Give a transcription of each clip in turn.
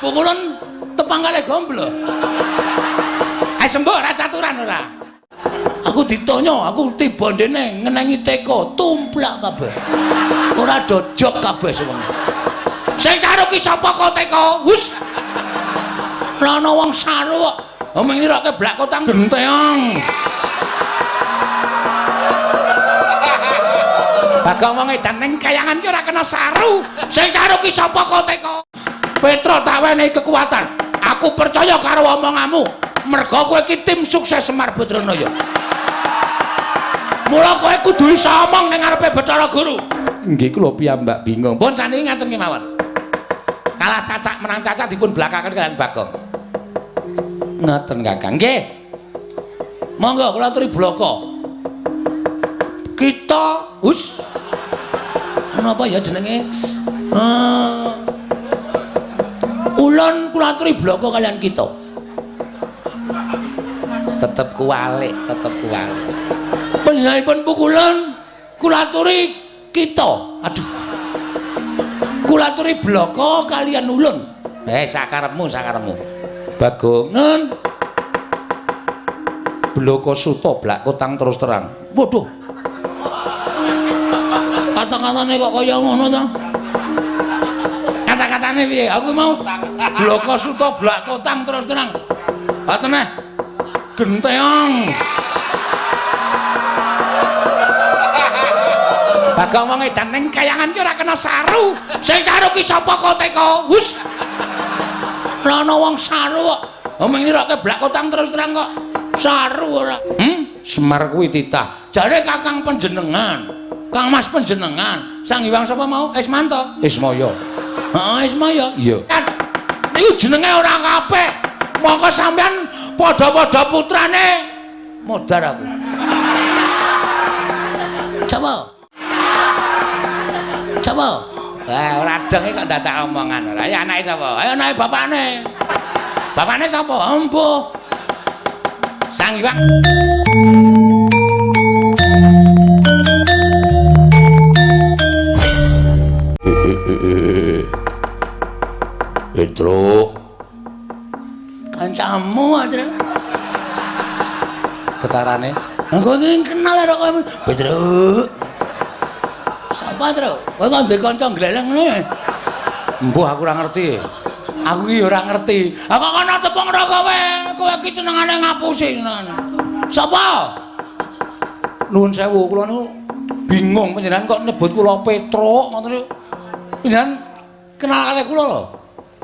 Pukulun tepang kalih gomblo. Ayo sembuh ora caturan ora. Aku ditonyo, aku tiba ndene ngenengi teko, tumplak kabeh. Ora dojok kabeh sewengi. Sing saru ki sapa kok teko? Hus. Ora ana wong saru kok. Mengiroke blak kotang genteong. Bagong wong edan ning kayangan ki ora kena saru. Sing saru ki sapa kok teko? Petro tak wenehi kekuatan. Aku percaya karo omonganmu. Mergo kowe iki tim sukses Semar Badranaya. Mula kowe kudu iso omong ning ngarepe Bathara Guru. Nggih kula piyambak bingung. Pun saniki ngaten kemawon. Kalah cacak menang cacak dipun blakaken kalian Bagong. Ngaten Kakang. Nggih. Monggo kula aturi blaka. Kita hus. Napa ya jenenge? Ulun kula aturi blaka kalian kita. Tetep kuwalik, tetep kuwalik. Panjenenganipun pukulan kula aturi kita. Aduh. Kula aturi blaka kalian ulun. Sakarepmu, sakarepmu. Bagong, nun. Blaka suta blak kotang terus terang. Waduh. Kata-katane kok kaya ngono to? Kata-katane piye? Aku mau blaka suta blak kotang terus terang. Ha teneh. Genteong. Bagong wong edan ning kayangan ki ora kena saru. Sing saru ki sapa kok teko? Hus. Ora ana wong saru kok. Mengiroke blak kotang terus terang kok. Saru ora. Semar kuwi titah. Jare Kakang panjenengan. Kang Mas panjenengan. Sang Hyang sapa mau? Ismanto. Ismaya. Heeh, Ismaya. Iya. Niku jenenge ora kabeh. Mongko sampean padha-padha putrane modar aku. Coba. Coba. Wah, ora deng kok dadak omongan ora. Ayo anake sapa? Ayo anake bapakne. Bapakne sapa? Empuh. Sang Hyang. Petro. Kancamu aja. Getarane. Lah kowe iki kenal karo kowe. Petro. Sapa, Tru? Kowe kok ndek kanca gleleng ngono ya? Embuh aku ora ngerti. Aku iki ora ngerti. Ha kok kono tepung karo kowe. Kowe iki senengane ngapusi senengane. Sapa? Nuwun sewu, kula niku bingung panjenengan kok nyebut kula Petruk ngoten niku. Panjenengan kenal kalih kula lho.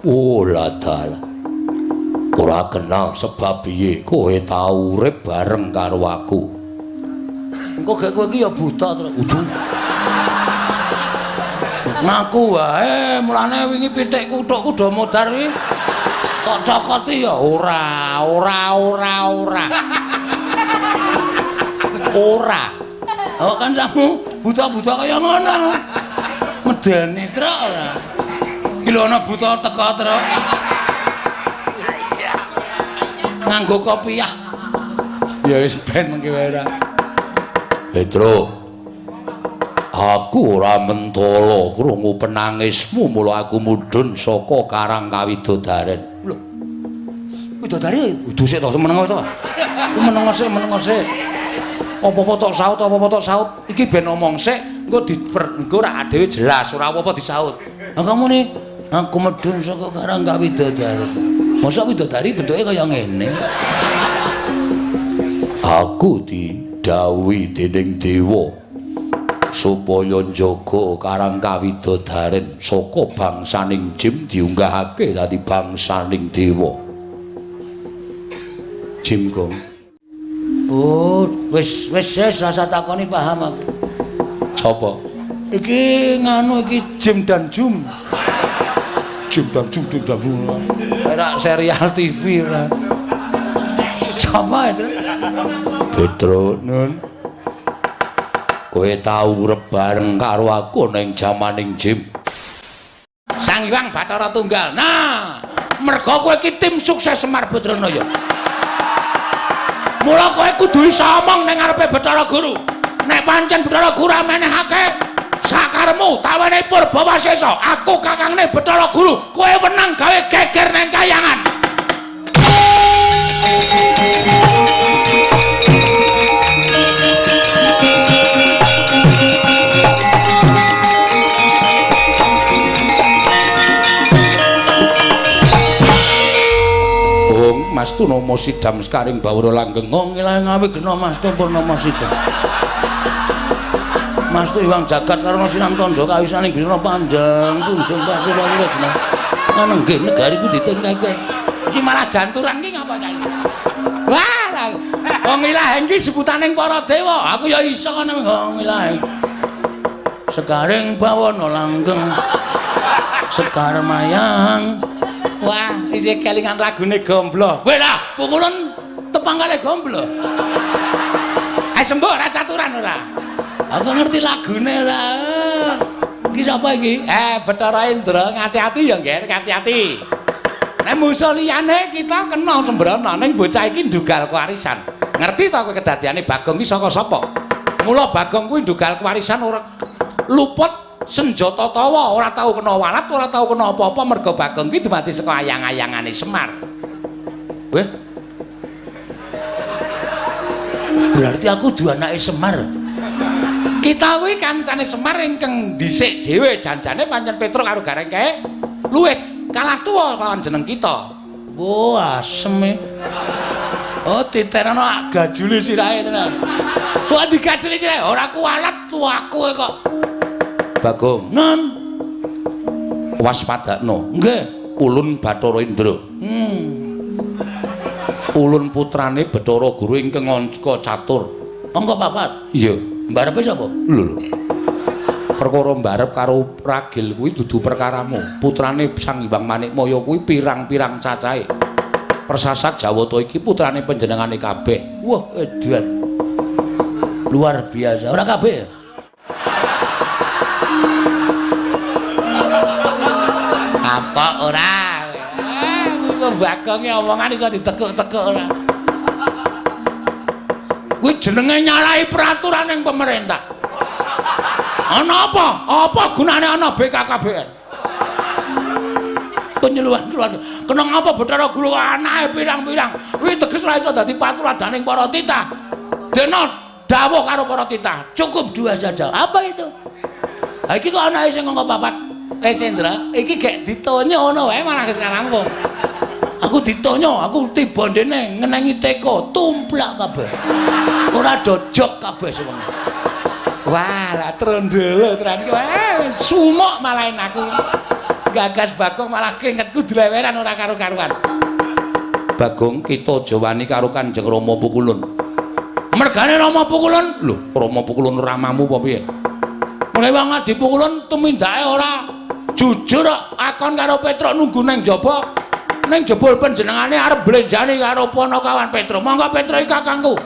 Oh, la dalah. Ora kenal sebab piye kowe tau urip bareng karo aku. Engko gek kowe iki ya buta terus. Udu. Ngaku wae, mulane wingi pitikku kuthukku do modar kuwi. Kok cokoti ya ora, ora, ora, ora. Ora. Kok kancamu buta-buta kaya ngono. Medeni truk ora. Iki lho ana buta teko truk. Nganggo kopiah. Ya wis ben mengki wae ora. Petro. Aku ora mentala krungu penangismu mula aku mudhun saka Karang Kawidodaren. Lho. Widodari kudu sik to meneng to. Meneng sik, meneng sik. Apa-apa tok saut, apa-apa tok saut. Iki ben omong sik, engko engko ora dhewe jelas, ora apa-apa disaut. Lah kamu nih, aku medhun saka Karang Kawidodaren. Mosok widodari bentuke kaya ngene. Aku didhawuhi dening dewa supaya njaga Karang Kawidodaren saka bangsaning jim diunggahake dadi bangsaning dewa. Jim Gong. Oh, wis wis wis rasa takoni paham aku. Sapa? Iki nganu iki Jim dan Jum. Jim dan Jum, Jim dan Jum. Ora serial TV ora. Sapa itu? Petro, nun. Kowe tau urip bareng karo aku ning jamaning Jim. Sang Hyang Bathara Tunggal. Nah, mergo kowe iki tim sukses Semar Badranaya. Mula kowe kudu iso omong ning ngarepe Bathara Guru. Nek pancen Bathara Guru menehake Sakaremu tawane Purbawasesa, aku kakangne Bathara Guru, kowe wenang gawe geger nang kayangan. Ong Mastu Nama Sidam sekaring bawara langgeng. Ong ilang awigna Mastu Purnama Sidam. Mastu iwang jagat karana sinam tandha kawisaning bisna panjang tunjung pasir wira jeneng. Nggih negari ku ditingkahke. Iki malah janturan ki ngapa cah iki? Wah, wong ilaheng ki sebutaning para dewa. Aku ya iso nang wong ilaheng. Sekaring bawana langgeng. Sekar mayang. Wah, isih kelingan lagune Gomblo. Kowe lah, pukulan tepang kali Gomblo. Ayo sembuh ora caturan ora. Aku ngerti lagune ora. Iki sapa iki? Bathara Indra, ngati-ati ya, Ngger, ngati-ati. Nek musuh liyane kita kena sembrono, ning bocah iki ndugal kewarisan. Ngerti ta kowe kedadiane Bagong iki saka sapa? Mula Bagong kuwi ndugal kewarisan ora luput senjata tawa, ora tau kena walat, ora tau kena apa-apa merga Bagong iki dumadi saka ayang-ayangane Semar. Weh. Berarti aku duwe anake Semar. Kita kuwi kancane Semar ingkang dhisik dhewe janjane pancen Petruk karo Gareng kae luwih kalah tuwa lawan jeneng kita. Wo asem e. Oh titenono gajule sirahe tenan. Kok digajuli sirahe ora kuwalat tuaku kok. Bagong, non waspadakno. Nggih, ulun Bathara Indra. Ulun putrane Bathara Guru ingkang angka catur. Angka papat? Iya. Mbarepe sapa? Lho lho. Perkara mbarep karo ragil kuwi dudu perkaramu. Putrane Sang Hyang Manikmaya kuwi pirang-pirang cacahe. Persasat Jawata iki putrane panjenengane kabeh. Wah, edan. Luar biasa. Ora kabeh. Apa ora? Musuh Bagonge omongan iso ditekuk-tekuk ora. Kuwi jenenge nyalahi peraturan ning pemerintah. Ana apa? Apa gunane ana BKKBN? Penyeluhan keluarga. Kena ngapa Bathara Guru anake pirang-pirang? Kuwi teges ora iso dadi patuladaning para titah. Dene dawuh karo para titah, cukup dua saja. Apa itu? Ha iki kok anake sing angka papat. Wis Indra, iki gek ditonyo ngono wae malah wis rampung. Aku ditonyo, aku tiba ndene ngenengi teko, tumplak kabeh. Ora dojok kabeh sewengi. Wah, lah trondolo tenan iki. Wah, sumuk malahin aku. Gagas Bagong malah keringetku dleweran ora karo-karuan. Bagong kita aja wani karo Kanjeng Rama Pukulun. Mergane Rama Pukulun? Lho, Rama Pukulun ramamu apa piye? Mulai wong Adi Pukulun tumindake ora jujur akon karo Petruk nunggu nang jaba. Ning jebul panjenengane arep blenjani karo panakawan Petruk. Monggo Petruk iki kakangku.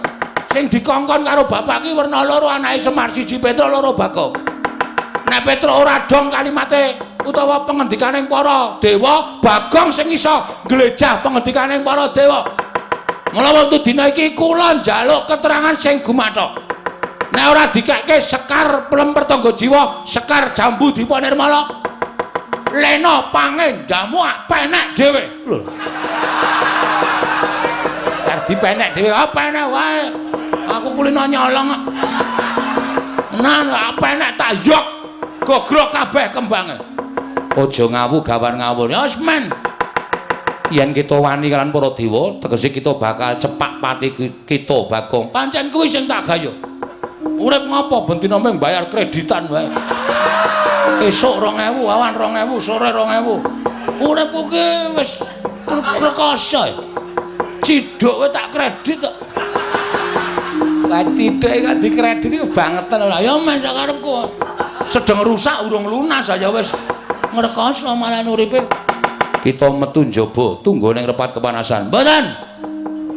Sing dikongkon karo bapak ki werna loro anake Semar, siji Petruk loro Bagong. Nek Petruk ora dong kalimate utawa pengendikaning para dewa, Bagong sing iso nglejah pengendikaning para dewa. Mula wektu dina iki kula njaluk keterangan sing gumathok. Nek ora dikekke sekar pelem pertangga jiwa, sekar jambu dipa nirmala. Lena pangendamu penek dhewe. Lho. Kar dipenek dhewe, ah penek wae. Aku kulino nyolong. Nah, penek tak yok. Gogrok kabeh kembange. Aja ngawu gawan ngawur. Ya wis men. Yen kita wani kalian para dewa, tegese kita bakal cepak pati kita Bagong. Pancen kuwi sing tak gayuh. Urip ngopo ben dina mung bayar kreditan wae. Esuk 2000, awan 2000, sore 2000. Uripku ki wis rekoso. Ciduk wae tak kredit kok. Lah ciduk kok dikredit iku bangetan ora. Ya men sakarepku. Sedeng rusak urung lunas aja wis ngrekoso malah uripe. Kita metu njaba tunggu ning repat kepanasan. Mboten.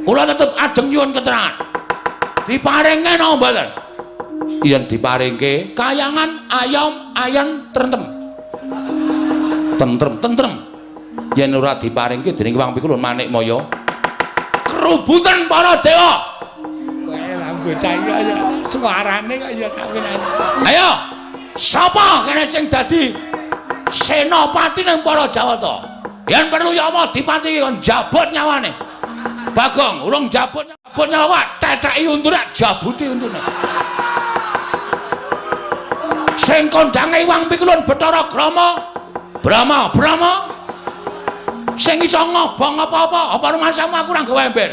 Kula tetep ajeng nyuwun keterangan. Diparingke napa mboten? Yen diparingke kayangan ayam ayan trentem. Tentrem tentrem. Yen ora diparingke dening Wang Pikulun Manikmaya. Kerubutan para dewa. Kowe lah bocah iki ya suarane kok ya sampeyan. Ayo. Sapa kene sing dadi senopati ning para Jawata? Yen perlu Yama Dipati kon jabut nyawane. Bagong urung jabut nyawa, tetheki untune, jabuti untune. Sing kondange Iwang Pikulun Bathara Grama, Brahma, Brahma. Sing iso ngobong apa-apa, apa rumasamu aku ora nggawa ember.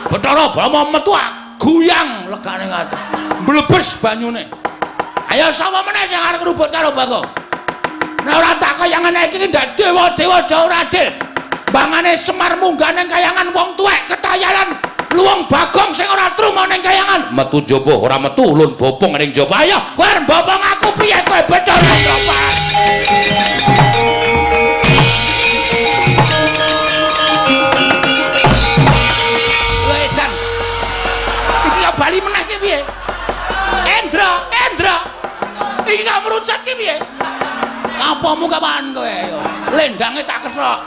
Bathara Brahma metu guyang legane ngati. Mblebes banyune. Ayo sapa meneh sing arep ngrubut karo Bagong? Nek ora tak kaya ngene iki ndak dewa-dewa ora adil. Bangane Semar munggah ning kayangan wong tuwek ketayalan luwung Bagong sing ora truma ning kayangan. Metu njaba ora metu ulun bopong ning njaba. Ayo kowe arep bopong aku piye kowe Bathara Brahma? Lho edan. Iki kok bali meneh ki piye? Endra, Endra. Iki kok merucut ki piye? Kapomu kapan kowe ayo? Lendange tak kethok.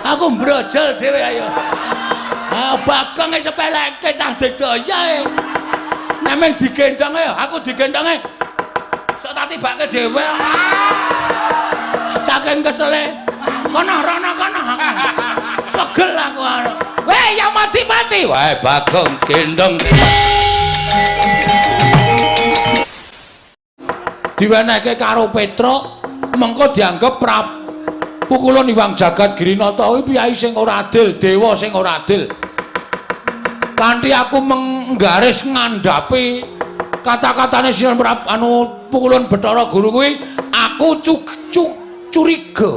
Aku mbrojol dhewe ayo. Ah Bagong sepeleke cah digdaya e. Nek meng digendhong ayo, aku digendhonge. Sok tak tibake dhewe. Saking kesele. Kono rono kono. Pegel aku anu. Weh Yama Dipati. Weh Bagong gendhong. Diwenehke karo Petruk mengko dianggep pukulun Iwang Jagat Girinata kuwi piyai sing ora adil, dewa sing ora adil. Kanthi aku menggaris ngandhapi kata-katane Sinuwun anu pukulun Bathara Guru kuwi aku curiga.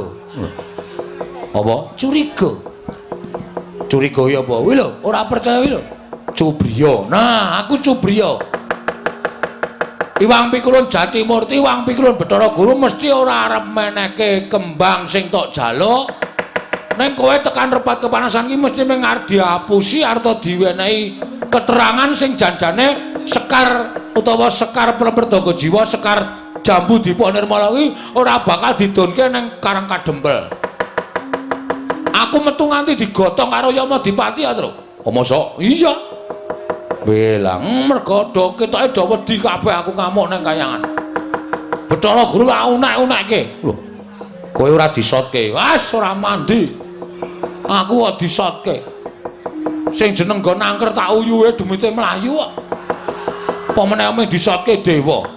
Apa? Curiga. Curiga ya apa? Kuwi lho, ora percaya kuwi lho. Cubriya. Nah, aku cubriya. Iwang Pikulun Jatimurti, Iwang Pikulun Bathara Guru mesti ora arep menehke kembang sing tok jaluk. Ning kowe tekan repat kepanasan ki mesti mung arep diapusi arta diwenehi keterangan sing janjane sekar utawa sekar Perdaga Jiwa, sekar Jambu Dipa Nirmala kuwi ora bakal didonke ning Karang Kadempel. Aku metu nganti digotong karo Yama Dipati ya, Tru. Oh, mosok? Iya. Belang mergo do ketoke do wedi kabeh aku ngamuk nang kayangan. Bathara Guru tak unek-unekke. Lho. Kowe ora disotke. Wes ora mandi. Aku kok disotke. Sing jeneng nggon angker tak uyuhe demite mlayu kok. Apa meneh mung disotke dewa.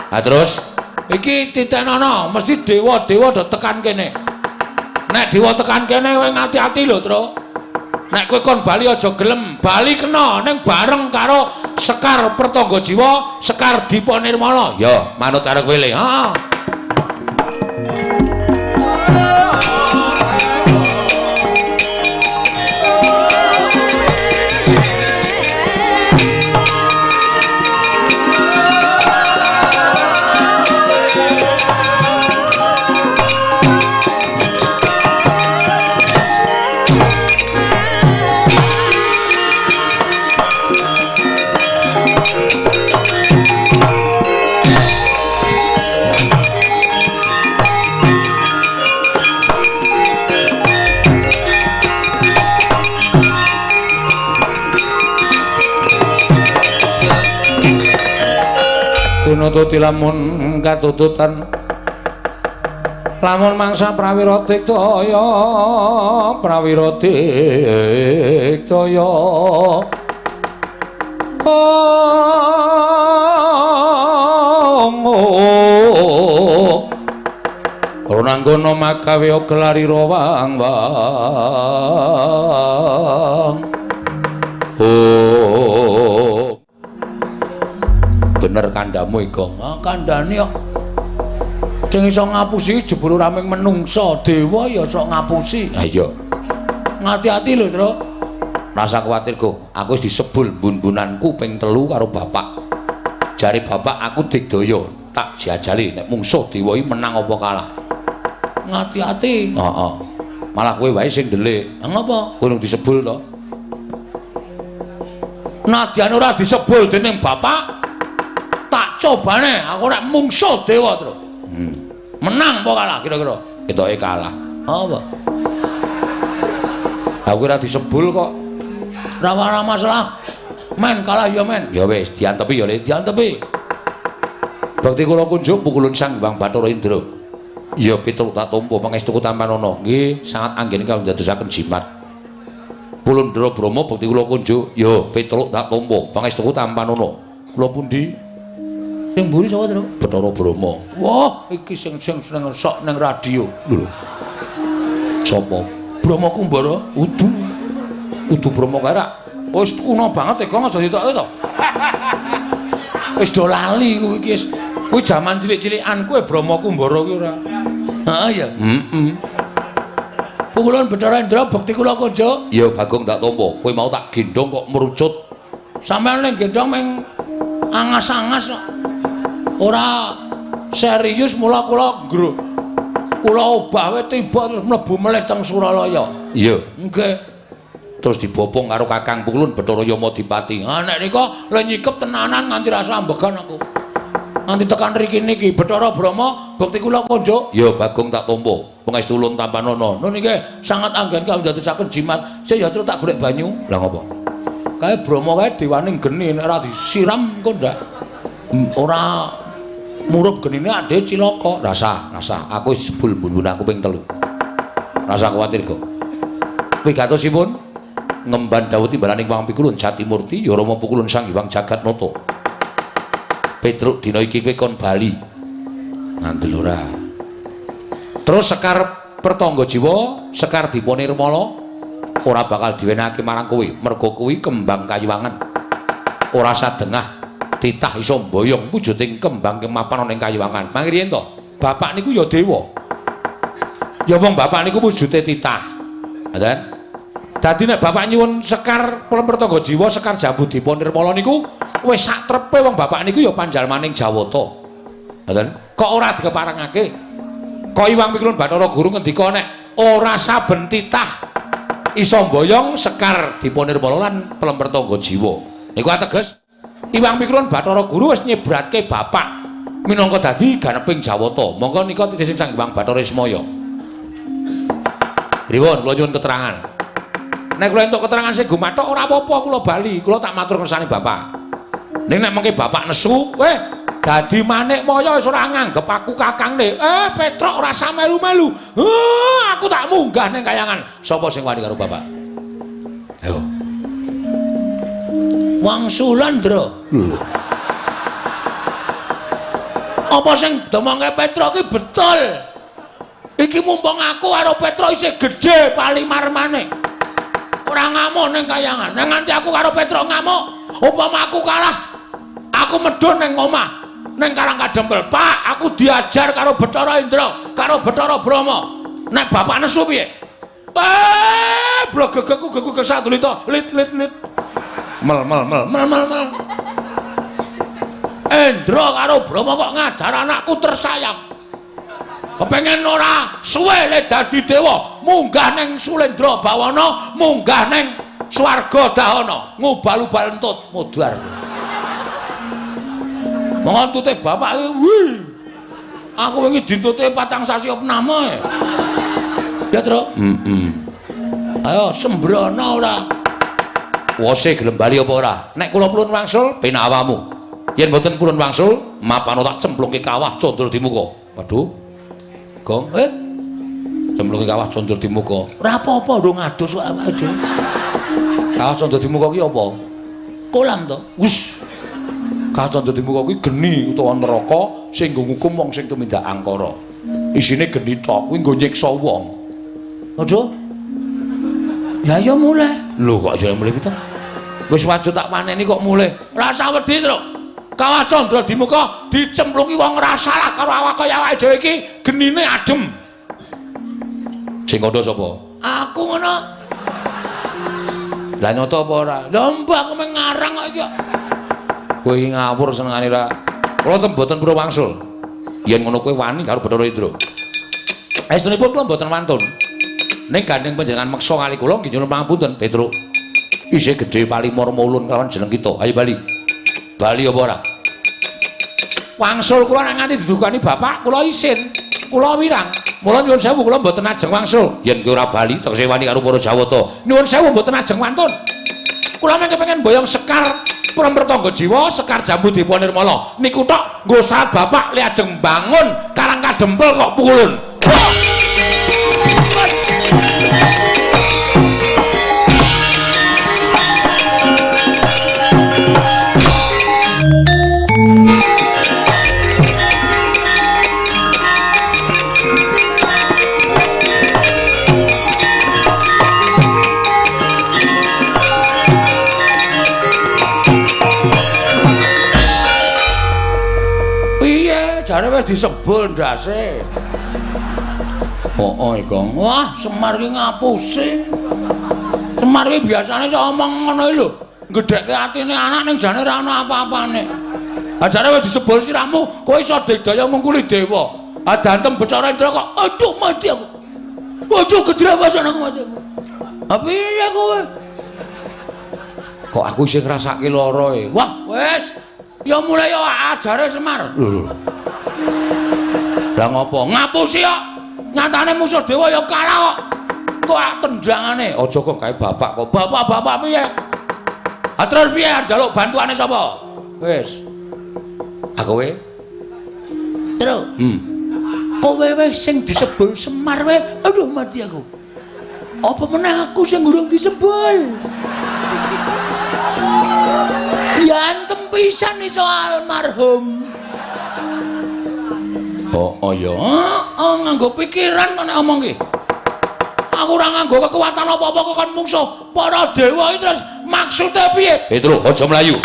Ha terus iki titenono mesti dewa-dewa do tekan kene. Nek dewa tekan kene kowe ngati-ati lho, Tru. Nek kowe kon bali aja gelem, bali kena ning bareng karo Sekar Pertangga Jiwa, Sekar Dipa Nirmala. Ya, manut karo kowe le. Heeh. Tinututi lamun katututan lamun mangsa prawira digdaya prawira digdaya Ronanggono makawe gelari rawang wang. Oh. Bener kandhamu Igong. Ah kandhane kok sing iso ngapusi jebul ora mung menungsa, dewa ya sok ngapusi. Ha iya. Ngati-ati lho, Tru. Rasa kuwatir, Go. Aku wis disebul bun-bunanku ping 3 karo bapak. Jare bapak aku digdaya, tak jajali nek mungsuh dewa iki menang apa kalah. Ngati-ati. Heeh. Malah kowe wae sing ndelik. Ha ngopo? Kowe urung disebul to. Nadyan ora disebul dening bapak, tak cobane aku nek mungsuh dewa, Tru. Menang apa kalah kira-kira? Ketoke kalah. Apa? Aku ora disebul kok. Ora masalah. Men kalah ya men. Ya wis diantepi ya Le, diantepi. Bekti kula kunjuk pukulun Sang Hyang Bathara Indra. Ya Petruk tak tampa pangestuku tampanana. Nggih, sangat anggene kawula ndadosaken jimat. Pulundra Brahma bekti kula kunjuk. Ya Petruk tak tampa pangestuku tampanana. Kula pundi? Sing mburi sapa, Truk? Bathara Brahma. Wah, iki sing sing seneng sok ning radio. Lho. Sapa? Brahma Kumbara? Udu. Udu Brahma kae rak wis kuno banget e, Gong, aja ditokke to. Wis do lali kuwi iki wis. Kuwi jaman cilik-cilikanku e Brahma Kumbara kuwi ora. Heeh ya. Heeh. Pukulun Bathara Indra bekti kula kunjuk. Ya Bagong tak tampa. Kowe mau tak gendhong kok merucut. Sampeyan ning gendhong meng angas-angas kok. Ora serius mula kula nggruk. Kula obah wae tiba terus mlebu melih teng Suralaya. Iya. Nggih. Terus dibopong karo Kakang Pukulun Bathara Yamadipati. Ah nek nika le nyikep tenanan nganti rasa ambegan aku. Nganti tekan riki niki Bathara Brahma bekti kula kunjuk. Ya Bagong tak tampa. Pangestu ulun tampanana. Nun niki sangat anggen kawula ndadosaken jimat. Sik ya terus tak golek banyu. Lah ngopo? Kae Brahma kae dewaning geni nek ora disiram engko ndak ora murup genine ade cilaka. Rasa, rasa. Aku wis jebul mbun-mbun aku ping 3. Rasa kuwatir kok. Wigatosipun ngemban dawuh timbalaning Wang Pikulun Jatimurti ya Rama Pukulun Sang Hyang Jagatnata. Petruk dina iki kowe kon bali. Ngandel ora. Terus Sekar Pertangga Jiwa, Sekar Dipa Nirmala ora bakal diwenehake marang kowe, merga kuwi kembang kayuwangan. Ora sadengah titah iso mboyong wujuding kembang kemapan ana ing kayuwangan. Mangriyen to, bapak niku ya dewa. Ya wong bapak niku wujude titah. Ngoten. Dadi nek bapak nyuwun Sekar Pertangga Jiwa, Sekar Jambu Dipa Nirmala niku wis sak trepe wong bapak niku ya panjalmaning Jawata. Ngoten. Kok ora dikeparengake? Kok Iwang Pikulun Bathara Guru ngendika nek ora saben titah iso mboyong Sekar Dipa Nirmala lan Pertangga Jiwa. Niku ateges Iwang Pikulun Bathara Guru wis nyebratke bapak minangka dadi ganeping Jawata. Monggo nika titih Sang Hyang Bathara Ismaya. Pripun kula nyuwun keterangan. Nek kula entuk keterangan sing gumathok ora apa-apa kula bali, kula tak matur kersane bapak. Ning nek mengke bapak nesu, dadi Manikmaya wis ora nganggep aku kakangne. Petruk ora usah melu-melu. Aku tak munggah ning kayangan. Sapa sing wani karo bapak? Ayo. Wangsulan, Ndra. Lho. Apa sing domongke Petruk iki betul? Iki mumpung aku karo Petruk isih gedhe palimarmane. Ora ngamuk ning kayangan. Nek nganti aku karo Petruk ngamuk, upama aku kalah, aku medhun ning omah, ning Karang Kadempel. Pak, aku diajar karo Bathara Indra, karo Bathara Brahma. Nek bapak nesu piye? Blogegegku geguk sadulita, lit lit lit. Mel mel mel mel mel mel. Indra karo Brahma kok ngajar anakku tersayang. Kepengen ora suwe le dadi dewa, munggah ning Sulendra Bawana, munggah ning swarga Dahana, ngubal-ubal entut mudhar. Monggo entute bapak iki, wih. Aku wingi dintute 4 sasi opname. Ya, Truk. Heeh. Ayo sembrono ora. Wose gelem bali apa ora? Nek kula purun wangsul penak awamu. Yen mboten purun wangsul, mapano tak cemplungke kawah condro di muka. Waduh. Gong, cemplunge kawah condro di muka. Ora apa-apa ndung adus kok awake dhewe. Kawah condro di muka ki apa? Kolam to. Wis. Kawah condro di muka kuwi geni utawa neraka sing nggo ngukum wong sing tumindak angkara. Isine geni tok kuwi nggo nyiksa wong. Aduh. Ya ya mulih. Lho kok jare mulih pitu? Wis wajud tak paneni kok mulih. Rasa wedi, Truk. Kawah condro di muka dicemplungi wong ora salah karo awak kaya awake dhewe iki genine adem. Sing kandha sapa? Aku ngono. Lah nyoto apa ora? Lha mbah aku mung ngarang kok iki. Kowe iki ngawur senengane ra. Kula mboten purun wangsul. Yen ngono kowe wani karo Bathara Indra. Estunipun kula mboten wantun. Ning gandeng panjenengan meksa kali kula nggih nyuwun pangapunten, Petruk. Isih gedhe palimarma ulun kelawan jeneng kita. Ayo bali. Bali apa ora? Wangsul kula nek nganti didukani bapak kula isin. Kula wirang. Mula nyuwun sewu kula mboten ajeng wangsul. Yen kowe ora bali tegese wani karo para Jawata. Nyuwun sewu mboten ajeng wantun. Kula mengke pengen boyong Sekar Prempertangga Jiwa, Sekar Jambu Dipa Nirmala. Niku tok nggo syarat bapak li ajeng bangun Karang Kadempel kok pukulun. Jare wis disebul ndase. Oh, Gong. Wah, Semar ki ngapusi. Semar ki biasane iso omong ngono iki lho. Gedhekke atine anak ning jane ora ana apa-apane. Ha jare wis disebul sirahmu, kowe iso digdaya ngungkuli dewa. Ha dantem Bathara Indra kok aduh mati aku. Aduh gedrewasan aku mati aku. Ha piye kowe? Kok aku isih ngrasake lara e. Wah, wis. Ya mulai ajare Semar. Lho. Lah ngopo? Ngapusi kok. Nyatane musuh dewa ya kalah kok. Kok tendangane? Aja kok gawe bapak kok. Bapak-bapak piye? Ha terus piye njaluk bantuane sapa? Wis. Ha kowe? Tru. Kowe wis sing disebul Semar wae. Aduh mati aku. Apa meneh aku sing urung disebul? Diantem pisan iso almarhum. Oh ya. Heeh, nganggo pikiran kok nek omong ki. Aku ora nganggo kekuatan apa-apa kok kon mungsuh para dewa iki terus maksude piye? Petro, aja mlayu.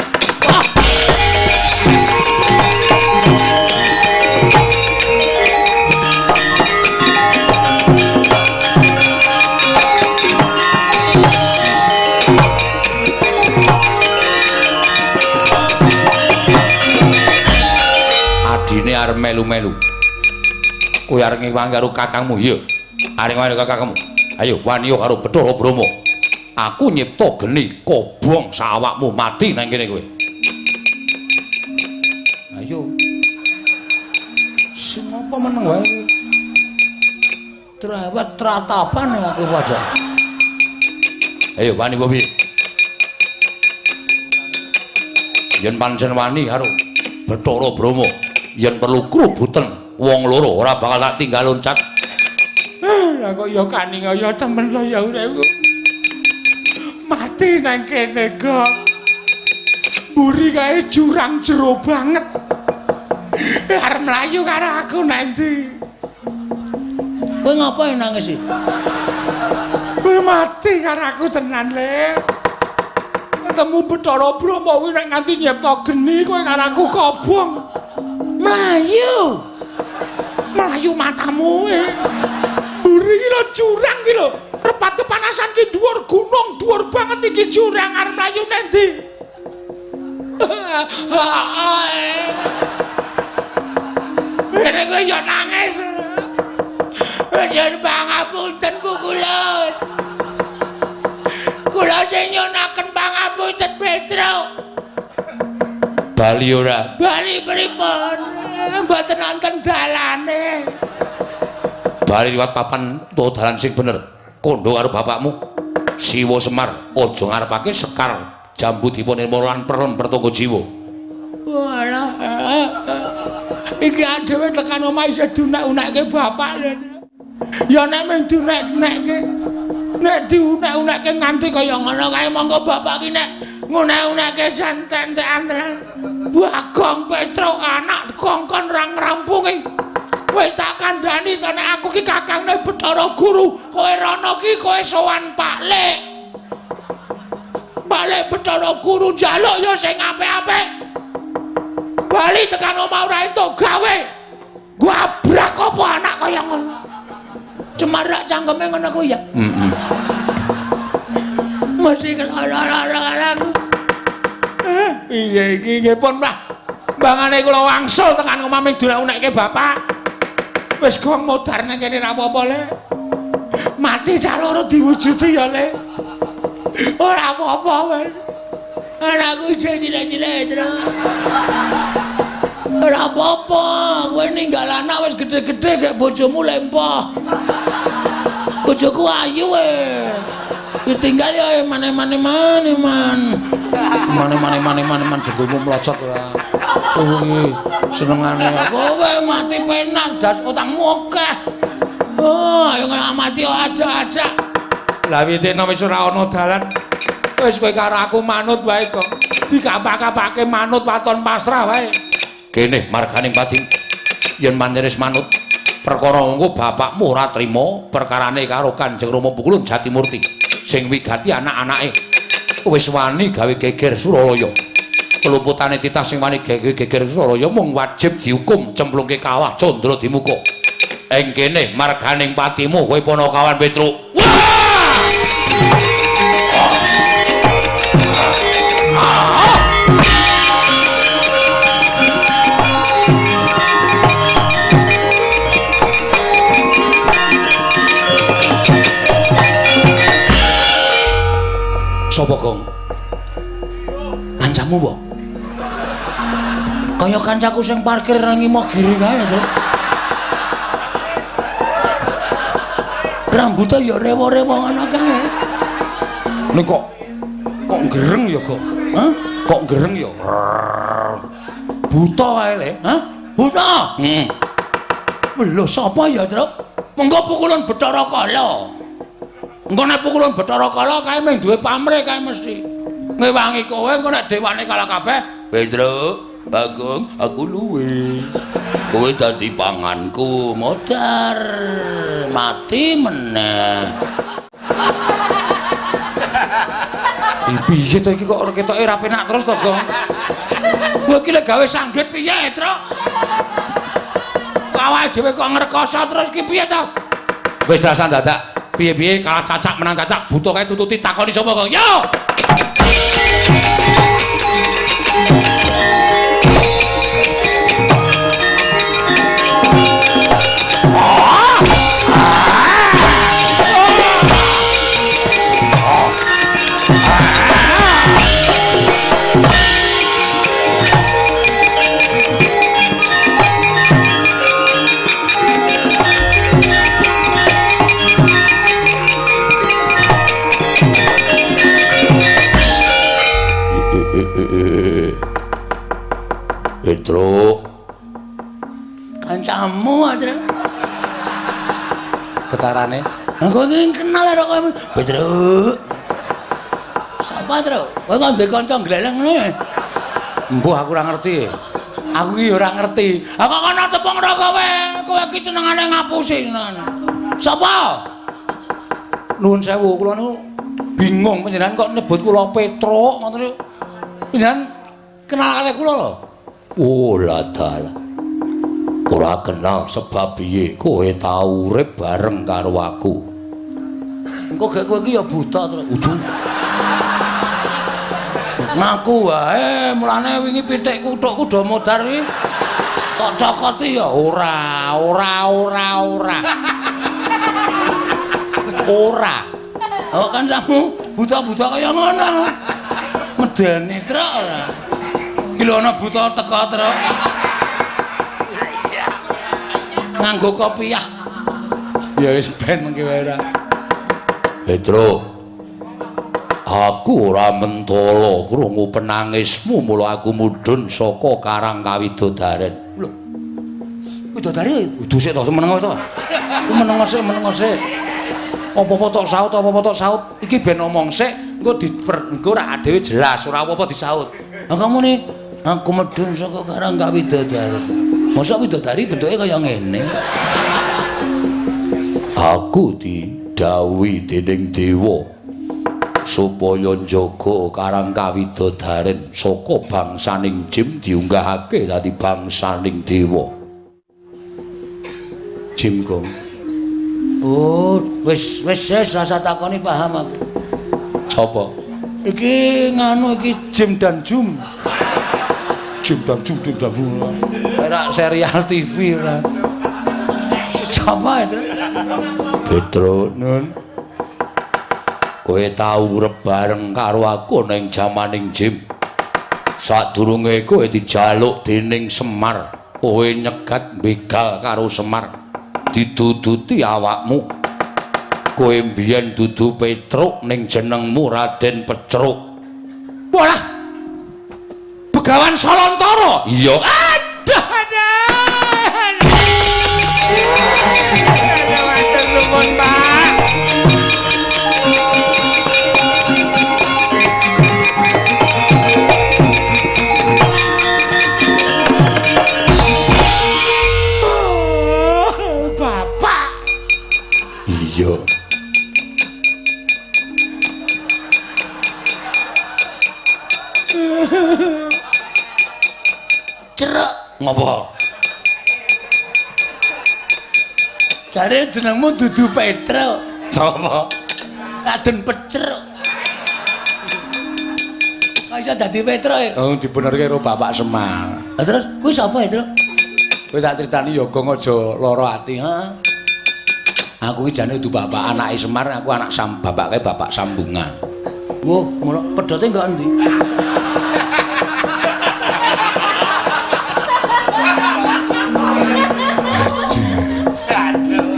Adine arep melu-melu. Kowe arep ngewangi karo kakangmu, iya. Arep ngewangi karo kakangmu. Ayo wani karo Bathara Brahma. Aku nyipta geni kobong sawakmu mati nang kene kowe. Ayo. Sing apa meneng wae. Trawat tratapan aku wajah. Ayo wani apa piye? Yen pancen wani karo Bathara Brahma, yen perlu krubuten wong loro ora bakal tak tinggal loncat. Lah kok ya kaning ya temen lho ya uripku. Mati nang kene kok. Mburi kae jurang jero banget. Arep mlayu karo aku nang ndi? Kowe ngapa nangis iki? Kowe mati karo aku tenan, Le. Ketemu Bathara Brahma kuwi nek nganti nyipta geni kowe karo aku kobong. Mlayu. Mlayu matamu e. Mburi iki lho jurang iki lho. Repat kepanasan ki dhuwur gunung, dhuwur banget iki jurang arep mlayu nang ndi? Ngene kowe yo nangis. Nyuwun pangapunten pukulun. Kula sing nyunaken pangapunten Petro. Bali ora? Bali pripun? Mboten wonten dalane. Bali liwat papan utawa dalan sing bener. Kondo karo bapakmu Siwa Semar aja ngarepake Sekar Jambu Dipa Nirmala lan Prelem Pertangga Jiwa. Walah. Iki adewe tekan omah isih dunek-unekke bapak lho. Ya nek mung dunek-unekke. Nek diunek-unekke nganti kaya ngono kae monggo bapak ki nek ngunek-unekke santen-entekan tenan. Bagong Petro anak kongkon ra ngrampungi. Wis tak kandhani to nek aku ki kakangne Bathara Guru, kowe rono ki kowe sowan Pak Lek. Pak Lek Bathara Guru njaluk ya sing apik-apik. Bali tekan omah ora entuk gawe. Gabrak apa anak kaya ngono. Cemarak cangkeme ngono kuwi ya. Heeh. Mesti kelara-lara aku. Piye iki nggih pun, Mbah. Mbangane kula wangsul tekan omah ming dunek-unekke bapak. Wis gong modar nang kene ra apa-apa, Le. Mati cah loro diwujudi ya, Le. Ora apa-apa, wis. Anakku isih cilik-cilik, Tru. Ora apa-apa, kowe ninggal anak wis gedhe-gedhe gek bojomu lempoh. Bojoku ayu e. Ditinggal ya mane-mane-mane-man. Mane-mane-mane-mane-man dengkulmu mlocot ora. Kuwi senengane kowe mati penak das utangmu akeh. Oh, ayo mati aja-aja. Lah witene wis ora ana dalan. Wis kowe karo aku manut wae kok. Dikapak-kapake manut waton pasrah wae. Kene marganing pati. Yen pancen manut perkara engko bapakmu ora trima perkarane karo Kanjeng Rama Pukulun Jatimurti sing wigati anak-anake wis wani gawe geger Suralaya. Keluputane titah sing wani gawe geger Suralaya mung wajib dihukum cemplungke kawah Candra Dimuka. Ing kene marganing patimu kowe Panakawan Petruk. Sapa, Gong? Kancamu, mbok? Kaya kancaku sing parkir nang Imogiri kae, Tru. Rambute ya rewo-rewo ngono kae. Ning kok gereng ya, Gong? Hah? Kok gereng ya? Buta kae le, hah? Buta. Heeh. Lho sapa ya, Tru? Mengko pukulan Bathara Kala. Engko nek pukulan Bathara Kala kae mung duwe pamrih kae mesti. Ngewangi kowe engko nek dewane kalah kabeh, Petruk, Bagong, aku luwe. Kowe dadi panganku, modar mati meneh. Piye to iki kok ketoke ora penak terus to, Gong? Kowe iki lek gawe sanggit piye, Truk? Awake dhewe kok ngrekoso terus ki piye to? Wis rasa dadak. Piye-piye kalah cacak menang cacak buta kae tututi takoni sapa kok. Yo. Petruk, kancamu aja. Getarane. Lah kowe iki kenal karo kowe. Petruk. Sapa, Truk? Kowe kok ndek kanca gleleng ngono ya? Mbuh aku ora ngerti. Aku iki ora ngerti. Ah kok kono tepung ora kowe. Kowe iki senengane ngapusi senengane. Sapa? Nuwun sewu, kula niku bingung panjenengan kok nyebut kula Petruk ngoten niku. Panjenengan kenal kalih kula lho. Oh lah. Ora kenal sebab piye kowe tau urip bareng karo aku. Engko gek kowe iki ya buta terus. Udu. Ngaku wae, mulane wingi pitikku thukku do modar iki. Tok cokoti ya ora, ora, ora, ora. Ora. Oh kancamu buta-buta kaya ngono. Medeni truk ora. Iki lho ana buta teka truk. Nganggo kopiah. Ya wis ben mengki wae ora. Petruk, aku ora mentala krungu penangismu mula aku mudhun saka Karang Kawidodaren. Lho. Widodari kudu sik to meneng to. Meneng sik, meneng sik. Apa-apa tok saut, apa-apa tok saut. Iki ben omong sik, engko engko ora dhewe jelas, ora apa-apa disaut. Lah kamu nih, aku medhun saka Karang Kawidodaren. Mosok widodari bentuke kaya ngene. Aku didhawuhi dening dewa supaya njaga Karang Kawidodaren saka bangsaning jim diunggahake dadi bangsaning dewa. Jim Gong. Oh, wis wis wis rasa takoni paham aku. Sapa? Iki nganu iki Jim dan Jum. Jim dan Jum, Jim dan Jum. Ora serial TV ora. Sapa itu? Petruk, Nun. Kowe tau urip bareng karo aku ning jamaning Jim. Sadurunge kowe dijaluk dening Semar, kowe nyegat begal karo Semar. Diduduti awakmu. Kowe mbiyen dudu Petruk ning jenengmu Raden Pecruk. Walah. Begawan Salantara. Iya. Aduh, aduh. Matur nuwun, Pak. Bapak. Iya. Ceruk ngopo? Jare jenengmu dudu Petruk. Sapa? Raden Pecruk. Kok iso dadi Petruk e? Oh, dibenerke karo Bapak Semar. Lah terus kuwi sapa ya, Truk? Kowe tak critani ya Gong aja lara ati, heeh. Aku iki jane dudu bapak anake Semar, aku anak bapake bapak sambungan. Wah, ngono pedote nggo endi?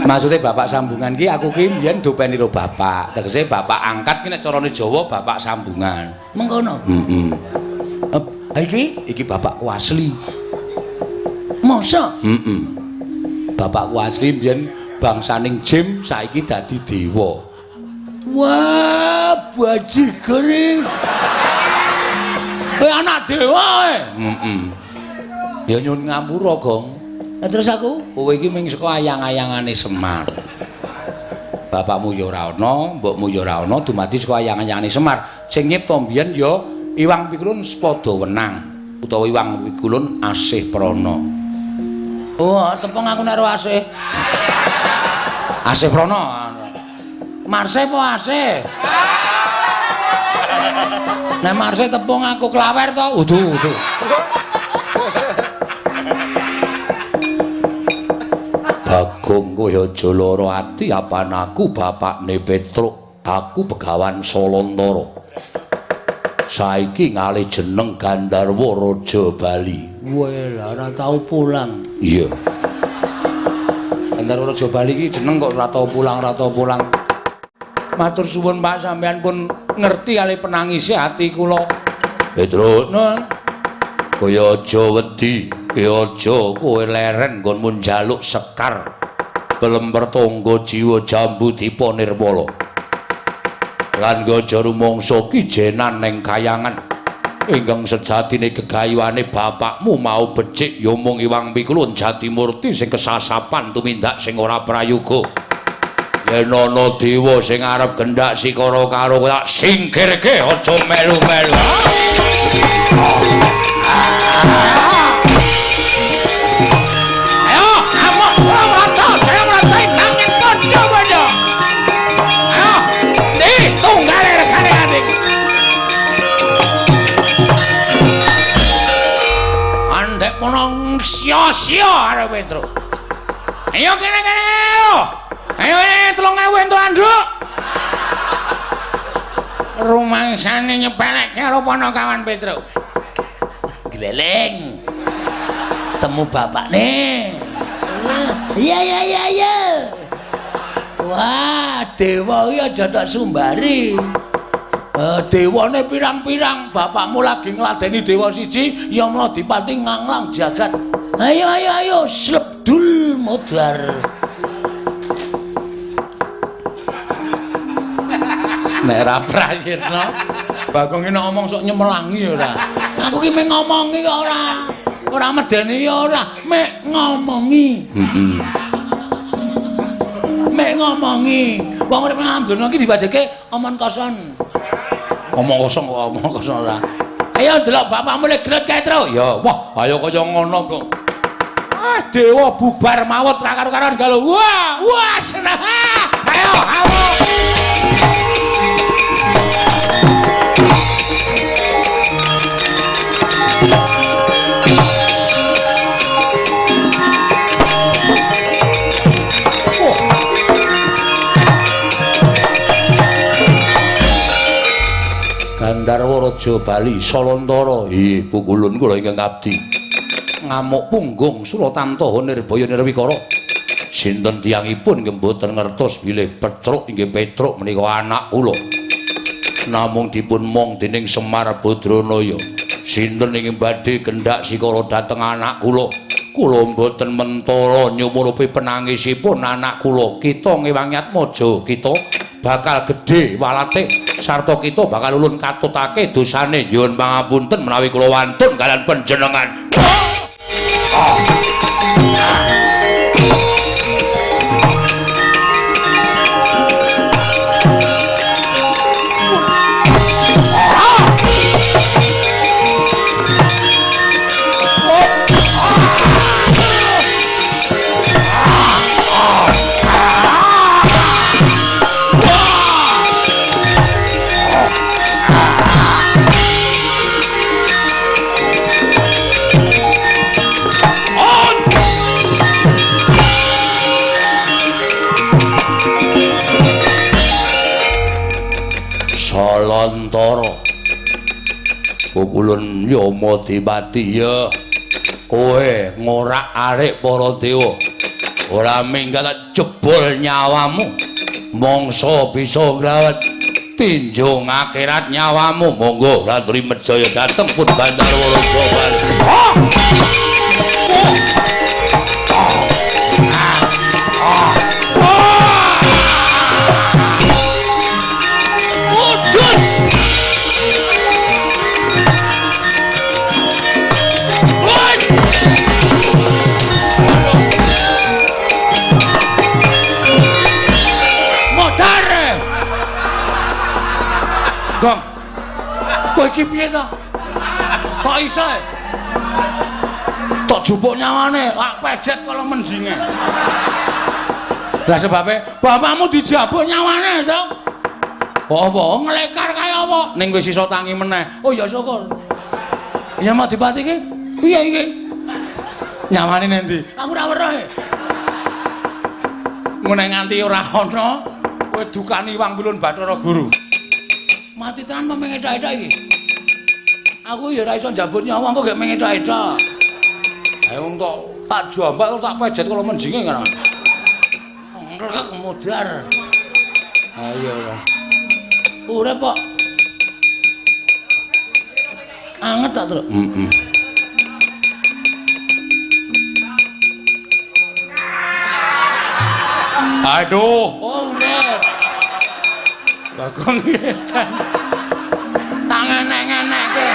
Maksudnya bapak sambungan ki aku ki mbiyen dopeni karo bapak. Tegese bapak angkat ki nek carane Jawa bapak sambungan. Mengkono. Heeh. Ha iki iki bapakku asli. Masa? Heeh. Bapakku asli mbiyen bangsaning jim saiki dadi dewa. Wah, bajigur. Kowe anak dewa kowe. Heeh. Ya nyuwun ngapura, Gong. Lah terus aku, kowe iki mung saka ayang-ayangane Semar. Bapakmu ya ora ana, mbokmu ya ora ana, dumadi saka ayang-ayangane Semar. Sing nyipta mbiyen ya Iwang Pikulun Sepada Wenang utawa Iwang Pikulun Asih Prana. Oh, tepung aku nek Asih. Asih Prana. Marse apa Asih? Nek Marse tepung aku klawer to? Udu, udu. Bagong kowe aja lara ati apan aku bapakne Petruk, aku Begawan Salantara. Saiki ngalih jeneng Gandharwa Raja Bali. Weh, lah ora tau pulang. Iya. Gandharwa Raja Bali iki jeneng kok ora tau pulang, ora tau pulang. Matur suwun Pak, sampean pun ngerti kali penangise ati kula. Petruk, nun. Kowe aja wedi, kowe aja kowe leren nggonmu njaluk sekar kelemper tangga jiwa jambu dipa nirmala. Lan aja rumangsa kijenan ning kayangan ingkang sejatine gegayuhane bapakmu mau becik ya mung Iwang Pikulun Jatimurti sing kesasapan tumindak sing ora prayoga. Yen ana dewa sing arep gendak sikara karo tak singkirke aja melu-melu. Ayo, amok mata, jaya mrantai nanging padha-padha. Ayo, ndi tunggale regane adik. Andek mono sia-sia arep Petruk. Ayo kene-kene ayo. Ayo 3000 entuk anduk. Rumangsane nyepelekke karo Panakawan Petruk. Gleleng. Temu bapakne. Iya iya iya iya. Wah, dewa iki aja tak sumbari. Dewane pirang-pirang, bapakmu lagi ngladeni dewa siji, ya mla dipati nganglang jagat. Ayo ayo ayo, slebdul modar. Nek ora prayitna, Bagong iki nek ngomong sok nyemelangi ora. Aku ki mek ngomongi kok ora. Ora medeni ya ora, mek ngomongi. Heeh. Mek ngomongi. Wong urip nang donya iki diwajibke omong kosong. Omong kosong kok omong kosong ora. Ayo ndelok bapakmu lek gret kae, Tru. Ya, wah, ayo kaya ngono kok. Ah, dewa bubar mawut ra karo-karoan galo. Wah, wah seneng. Ayo, ayo. Gandharwa Raja Bali Salantara. Ih, pukulun kula ingkang abdi. Ngamuk punggung Suratantaha Nirbaya Nirwikara. Sinten tiyangipun nggih mboten ngertos bilih Petruk inggih Petruk menika anak kula. Namung dipun mong dening Semar Badranaya. Sinten ingkang badhe kendhak sikara dhateng anak kula? Kula mboten mentala nyumurupi penangisipun anak kula. Kita ngewangi atmaja kita bakal gedhe walate sarta kita bakal ulun katutake dosane. Nyuwun pangapunten menawi kula wantun kalian panjenengan. Salantara pukulun Yama Dipati ya kowe ngorak-arik para dewa ora minggat jebol nyawamu mangsa bisa nglawat tinjung akhirat nyawamu. Monggo Ratri Mejaya dhateng pun Bandarwa Raja Bali. Gong. Kowe iki piye to? Kok iso? Tok jupuk nyawane, lak pejet kala menjinge. Lah sebabe bapakmu dijabuk nyawane to. Apa nglekar kaya apa? Ning wis iso tangi meneh. Oh ya syukur. Ya Madipati iki piye iki? Nyawane nendi? Aku ora weruh. Ngene nganti ora ana kowe dukani Wang Pilun Bathara Guru. Mati tenan mengetok-etok iki. Aku ya ora iso njabut nyawa engko gek mengetok-etok. Ayo wong tok tak jambak tak pejet kala menjinge kan. Nglek modar. Ayo lah. Urip kok. Anget tak, Truk? Heeh. Aduh. Oh, urip. Bagong edan. Tangan-ngenekke.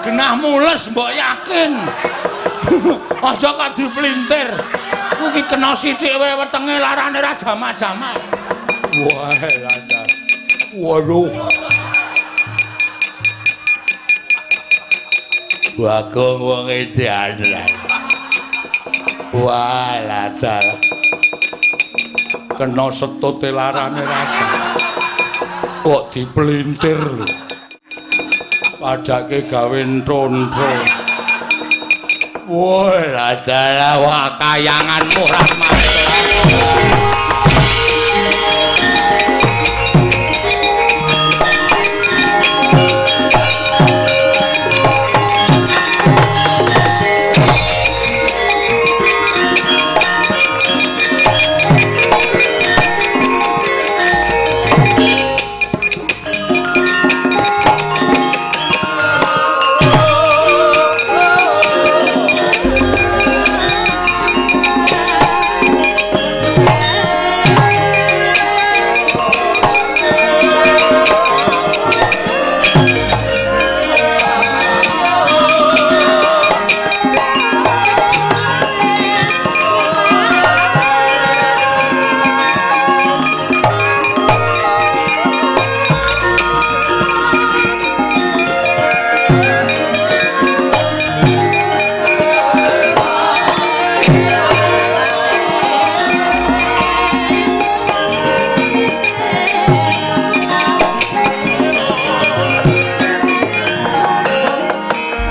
Genah mules mbok yakin. Aja kok dipelintir. Kuwi iki kena sithik wae wetenge larane ra jamak-jamak. Wah, lancar. Waduh. Bagong wong edan. Wah, lancar. Kena setute larane raja. Kok dipelintir lho. Padake gawe ntontho. Wah, ladalah wah kayanganmu Rahmat.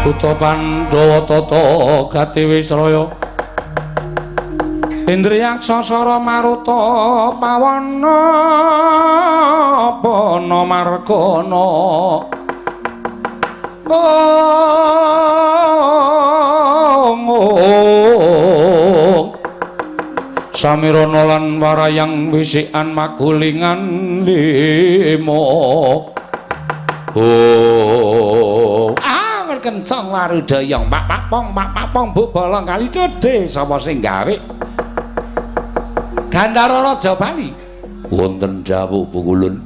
Buta Pandhawa tata gati wisraya Indriyaksa sara maruta pawana pana margana Oh Samirana lan warayang wisikan magulingan limo. Oh ah kencang warudayang pak pak pong pak pak pong bu bolong kali codhe sapa sing gawe Gandhara Raja Bali wonten dawuh Pukulun.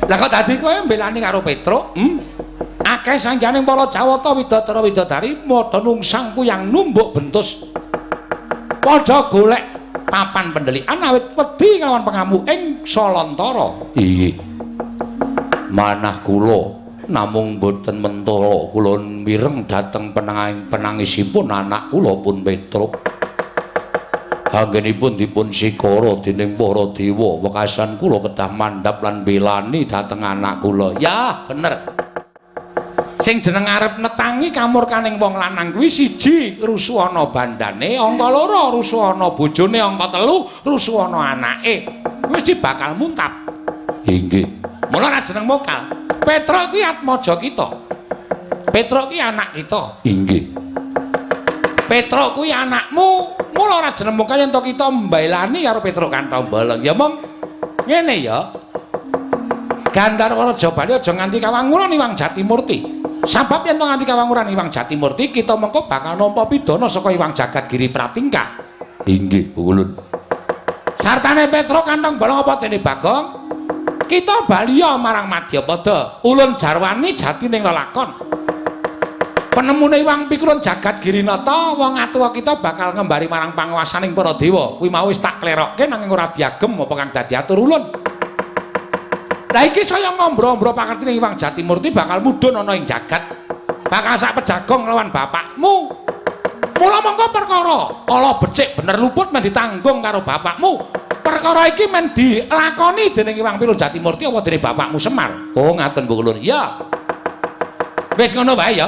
Lah kok dadi kowe mbelani karo Petruk? Akeh sangganing para Jawata widadara widadari padha nungsang kuyang numbuk bentus. Padha golek papan pendelikan awit wedi kelawan pengamuk ing Salantara. Inggih. Manah kula namung boten mentala kula mireng dhateng penangisipun anak kula pun Petruk. Anggenipun dipun sikara dening para dewa, wekasan kula kedah mandhap lan belani dhateng anak kula. Ya, bener. Sing jeneng arep netangi kamurkaning wong lanang kuwi siji rusuhana bandane, angka loro rusuhana bojone, angka telu rusuhana anake. Mesti bakal muntap. Inggih. Mula ora jeneng mokal. Petruk kuwi atmaja kita. Petruk kuwi anak kita. Inggih. Petruk kuwi anakmu. Mula ora jeneng mokal yen to kita mbelani karo Petruk kanthong bolong. Ya mong ngene ya. Gandharwa Raja Bali aja nganti kawanguran Iwang Jatimurti. Sabab yen to nganti kawanguran Iwang Jatimurti, kita mengko bakal nampa pidana saka Iwang Jagat Giri Pratingkah. Inggih, Pukulun. Sartane Petruk kanthong bolong apa dene Bagong? Kita baliya marang Madyapada. Ulun jarwani jatining lelakon. Penemune Iwang Pikulun Jagat Girinata, wong atuwa kita bakal ngembari marang panguwasaning para dewa. Kuwi mau wis tak klerokke nanging ora diagem apa kang dadi atur ulun. Lah iki saya ngombro-ombro pakertine Iwang Jatimurti bakal mudhun ana ing jagat. Bakal sak pejagong lawan bapakmu. Mula mongko perkara ala becik bener luput men ditanggung karo bapakmu. Perkara iki men dilakoni dening Iwang Pilun Jatimurti apa dening bapakmu Semar. Oh ngaten Bu Kulun. Ya. Wis ngono wae ya.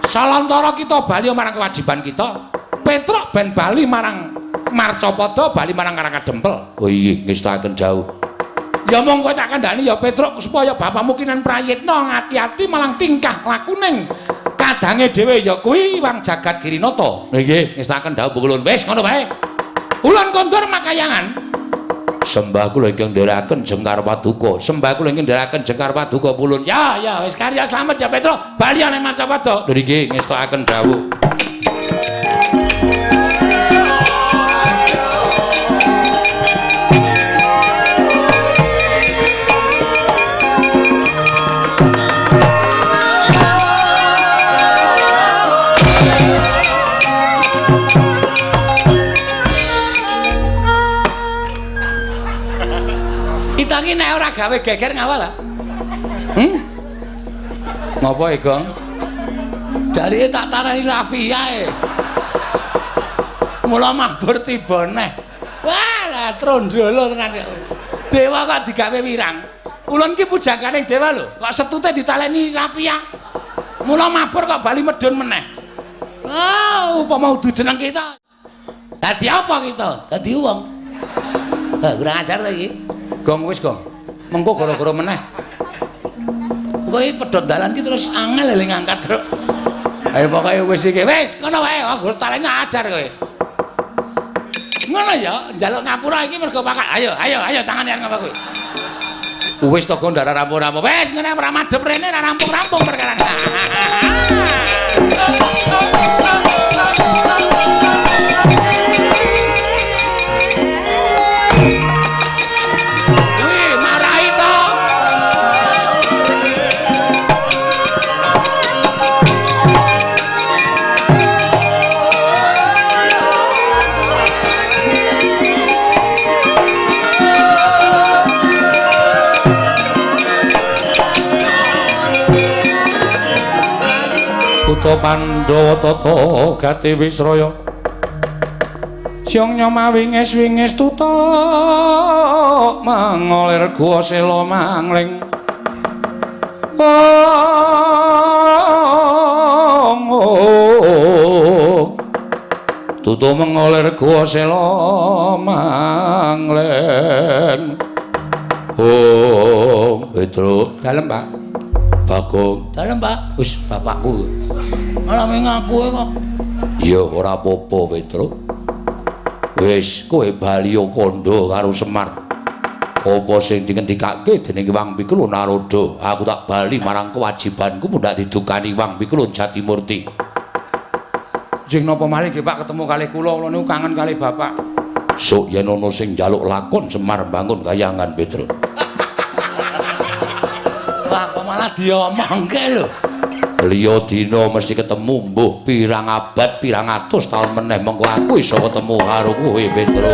Salantara kita bali marang kewajiban kita. Petruk ben bali marang Marcapada, bali marang Karangkadempel. Oh iya, ngestakaken dawuh. Ya monggo tak kandhani ya Petruk supaya bapakmu kinan prayitna ngati-ati malang tingkah lakuning kadange dhewe ya kuwi Iwang Jagat Girinata. Nggih, ngestakaken dawuh Bu Kulun. Wis ngono wae. Ulun kondur makayangan. Sembah kula ingkang ndherekaken jengkar paduka. Sembah kula ingkang ndherekaken jengkar paduka Pulun. Ya, ya wis karya slamet ya Petruk. Bali ning Marcapada. Lho nggih ngestakaken dawuh. Kita iki nek ora gawe geger ngawal ta? Ngopo e, Gong? Jarike tak tarani Rafia e. Mula mabur tiba neh. Wah, lah trondolo tenan. Dewa kok digawe wirang. Ulun ki pujangganing dewa lho, kok setute ditaleni Rafia. Mula mabur kok bali medhun meneh. Oh, upama udu jeneng kita. Dadi apa kita? Dadi wong. Hah, kurang ajar ta iki. Gong wis, Gong. Mengko gara-gara meneh. Kowe pedhot dalan ki terus angel le ngangkat, Truk. Ayo pokoke wis iki. Wis, ngono wae, aku talene ajar kowe. Ngono ya, njaluk ngapura iki mergo pakat. Ayo, ayo, ayo tangane arep ngapa kowe. Wis to Gong ndara rampung-rampung. Wis ngene ora madhep rene ora rampung-rampung perkara. Kutha Pandhawa tata gati Wisraya Syong nyoma wingis wingis tutuk mangolir guwa sela mangling. Oh, tutuk mengolir guwa sela mangling. Oh, Petruk, dalem Pak. Bagong. Dalem, Pak. Wis bapakku. Malah ngaku kok. Ya ora apa-apa, Petro. Wis kowe bali kandha karo Semar. Apa sing dingendikake dening Hyang Pikulun Narada, aku tak bali marang kewajibanku mundhak didukani Hyang Pikulun Jatimurti. Jeng napa malih nggih Pak ketemu kalih kula, kula niku kangen kalih bapak. Sok yen ana sing njaluk lakon Semar bangun kayangan, Petro. Wah, kok malah diomongke lho. Liya dina mesti ketemu mbuh pirang abad pirang atus taun meneh mengko aku iso ketemu karo kowe, Petro.